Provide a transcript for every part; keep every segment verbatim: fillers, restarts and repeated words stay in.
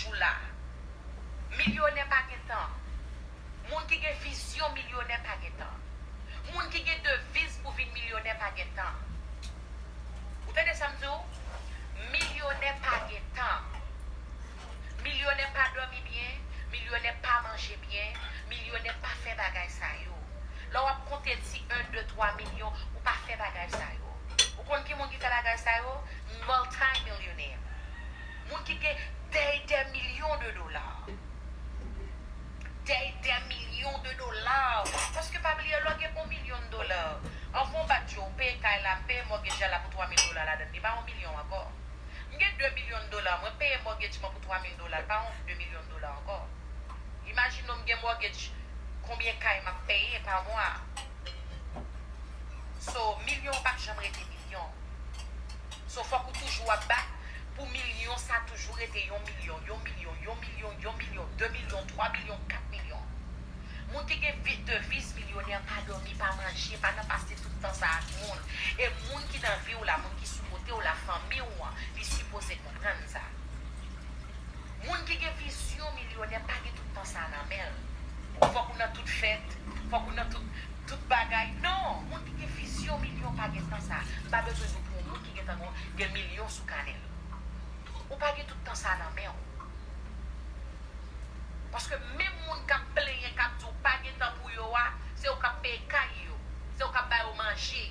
jou la. Milyonè pa gen tan. Moun ki gen vizyon milyonè pa gen tan. Moun ki gen deviz pou vin milyonè pa gen tan. Ou tande sa m di w? Milyonè pa gen tan. Milyonè pa dòmi byen, milyonè pa manje byen, milyonè pa fè bagay sa yo. Lè w ap konte ti en, de, twa milyon, ou pa fè bagay sa yo. Ou konn ki moun ki fè bagay sa yo? Miltimilyonè. Moun ki gen dèy dè milyon de dola. Dèy dè milyon de dola. Paske pa bliye, lè w gen yon milyon de dola, anvan w bat yo, ou peye kay la, m peye mògej la pou twa mil dola ladan l, li pa yon milyon ankò. M gen de milyon de dola, mwen peye mògej mwen pou twa mil dola, li pa yon de milyon de dola ankò. Imajine w, m gen mògej, konbyen kay m ap peye pa mwa. So, milyon pa janm rete milyon. So, fòk ou toujou ap bat pou milyon sa toujou rete yon milyon, yon milyon, yon milyon, yon milyon, de milyon, twa milyon, kat milyon. Moun ki gen vi-, deviz milyonè pa dòmi, pa manje, pa nan pase tout tan sa ak moun. E moun ki nan vi w la, moun ki sou kote w la, fanmi w an, li sipoze konprann sa. Moun ki gen vizyon milyonè pa gen tout tan sa nan men l. Fòk ou nan tout fèt, fòk ou nan tout, tout bagay. Non, moun ki gen vizyon milyon pa gen tan sa. M pa bezwen di w pou yon moun ki gentan gen, gen milyon sou kanè l. Ou pa gen tout tan sa nan men w. Paske menm moun k ap plenyen, k ap di w pa gen tan pou yo a, se ou k ap peye kay yo, se ou k ap ba yo manje.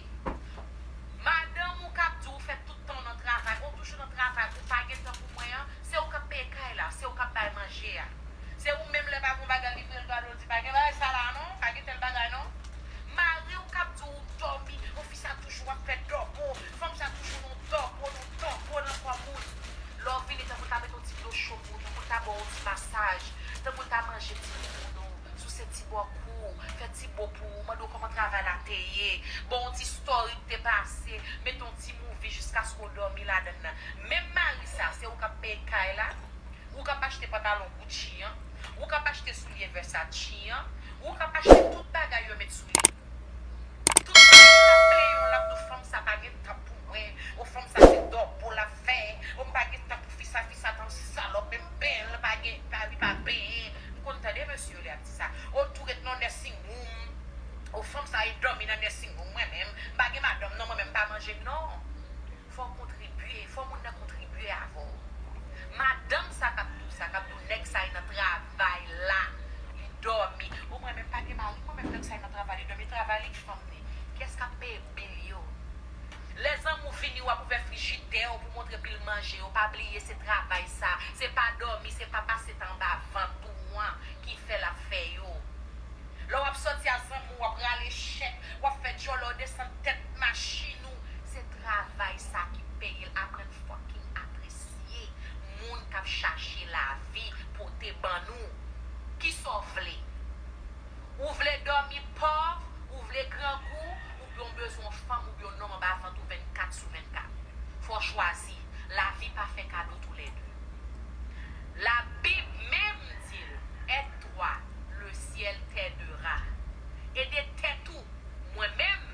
Madanm ou k ap di w fè tout tan w nan travay, ou toujou nan travay, ou pa gen tan pou mwen an, se ou k ap peye kay la, se ou k ap bay manje a. Se ou menm lè pa gen bagay livre, l gade w di pa gen bagay sa la non, pa gen tèl bagay non. Mari w k ap di w dòmi, yon fi sa toujou ap fè dòbo, fanm sa toujou nan dòbo, nan dòbo nan kò moun. Lè w vini, tankou l ta mete yon ti dlo cho pou ou, tankou l ta ba w yon ti masaj, tankou l ta manje ti moun ou, souse ti bò kou, fè ti bo pou ou, mande w kòman travay la te ye, ba w yon ti story k te pase, mete yon ti movie jiskaske w dòmi ladan l nan. Menm mari sa, se ou k ap peye kay la, ou k ap achte pantalon Gucci an, ou k ap achte soulye Versace an, ou k ap achte tout bagay yo met sou li. Tout moun k ap plenyen w, l ap di w fanm sa pa gen tan pou mwen, o fanm sa se dòbo l ap fè, o m pa gen tan pou fi sa, fi sa t yon salòp, e m benyen l, pa gen, pa, li pa benyen. M konn tande mesye yo lè y ap di sa. O tou ret nan nursing home, o fanm sa e dòmi nan nursing home, mwen menm, m pa gen madanm non, mwen menm m pa manje non. Fò w kontribye, fò moun nan kontribye avè w. Madanm sa k ap di w sa, k ap di w nèg sa e nan travay la, li dòmi. O mwen menm pa gen mari, mwen menm nèg sa e nan travay, li dòmi, travay li k fanm li. Kiyès k ap peye bil yo? Lè zanmi w vini, w ap ouvè frijidè w pou montre pi l manje yo. Pa bliye se travay sa, se pa dòmi, se pa pase tan anba vant ou an ki fè l ap fè yo. Lè w ap sòti ak zanmi w, w ap rale chèk, w ap fè djòlè, w desann tèt machin ou. Se travay sa ki peye l. Aprann fucking apresye moun k ap chache lavi pote ban nou. Kisa w vle? Ou vle dòmi pòv, ou vle grangou, oubyen w bezwen yon fanm oubyen yon nonm anba vant ou vennkat sou vennkat? Fò w chwazi. Lavi pa fè kado toulède. Labib menm di l, aide-toi, le ciel t'aidera. Ede tèt ou, mwen menm,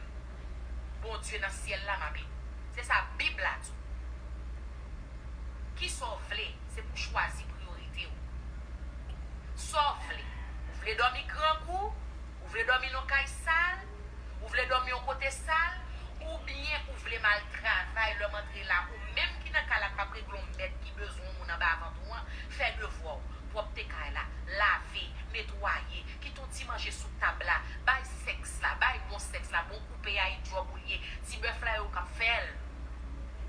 Bondye nan syèl la m ap ede w. Se sa Bib la di w. Kisa w vle, se pou w chwazi priyorite w. Sa w vle. Ou vle dòmi grangou, ou vle dòmi nan kay sal, ou vle dòmi yon kote sal, oubyen ou vle m al travay, lè m antre la, ou menm ki nan kay la k p ap regle yon mèd ki bezwen yon moun anba vant ou an, fè devwa w, pwòpte kay la, lave, netwaye, kite yon ti manje sou tab la, bay sèks la, bay bon sèks la, bon koupe a, e djòb ou l ye, ti bèf la e ou k ap fè l.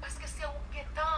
Paske se ou k gen tan.